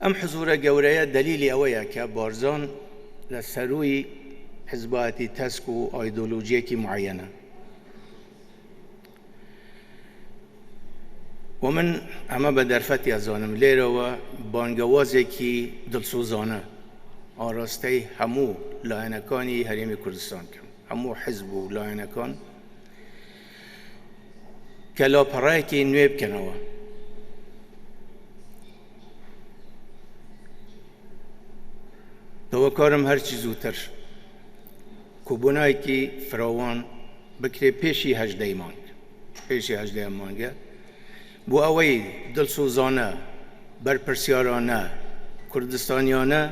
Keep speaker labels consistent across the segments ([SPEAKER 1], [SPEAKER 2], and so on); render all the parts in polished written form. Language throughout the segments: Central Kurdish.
[SPEAKER 1] ئەم حزوورە گەورەیە دەلیلی ئەوەیە کە بارزان لە سەرووی حزبایەتی تەسک و ئایدۆلۆژیەکی معەیەنە. و من ئەمە بە دەرفەتی ئەزانم لێرەوە بانگەوازێکی دڵسۆزانە ئاراستەی هەموو لایەنەکانی هەرێمی کوردستان کەم، هەموو حزب و لایەنەکان کە لاپەڕایەکی نوێ بکەنەوە. داواکارم هەرچی زووتر کۆبوونایەکی فراوان بکرێ پێشی هەژدەی مانگ پێشی هەژدەیان مانگە بۆ ئەوەی دڵسۆزانە بەرپرسیارانە کوردستانیانە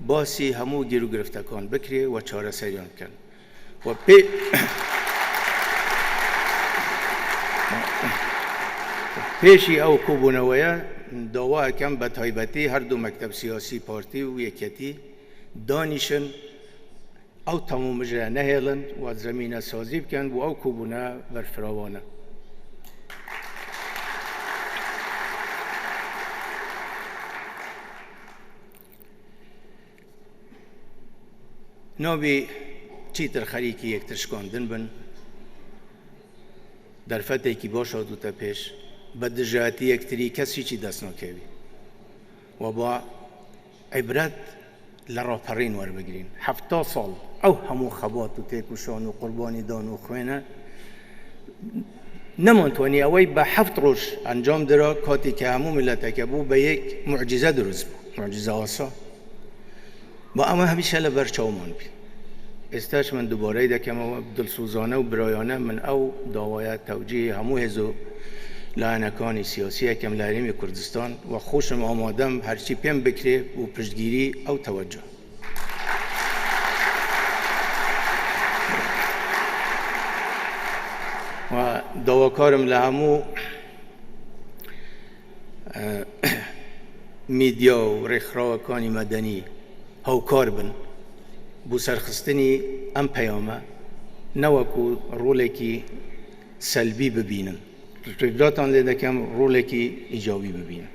[SPEAKER 1] باسی هەموو گیروگرفتەکان بکرێ و چارەسەریان بکەن. و پێ پێشی ئەو کۆبوونەوەیە داوا ئەکەم بە تایبەتی هەردوو مەکتەب سیاسی پارتی و یەکێتی دانیشن ئەو تەمومژە نەهێڵن و زەمینە سازی بکەن بۆ ئەو کۆبوونە بەرفراوانە. نابی چیتر خەریکی یەکتر شکاندن بن، دەرفەتێکی باش هاتووتە پێش، بە دژایەتی یەکتری کەس هیچی دەست ناکەوی و با عیبرەت لە ڕاپەڕین وەربگرین. 70 ساڵ ئەو هەموو خەبات و تێکوشان و قوربانی دان و خوێنە نەمانتوانی ئەوەی بە حەفت ڕۆژ ئەنجام درا کاتی کە هەموو میللەتەکە بوو بە یەک موعجیزە دروست بوو موعجیزە ئاسا با ئەمە هەمیشە لە بەر چاومان بی ئێستاش من دووبارەی دەکەمەوە دڵسوزانە و برایانە من ئەو داوایە تەوجیهی هەموو هێز و لایەنەکانی سیاسی ئەکەم لە هەرێمی کوردستان و خۆشم ئامادەم هەرچی پێم بکرێ بۆ پشتگیری ئەو تەوەجه. و داواکارم لە هەموو میدیا و ڕێکخراوەکانی مەدەنی هاوکار بن بۆ سەرخستنی ئەم پەیامە نەوەکو ڕۆڵێکی سەلبی ببینن ڕێگاتان لێ دەکەم ڕۆڵێکی ئیجابی ببینن.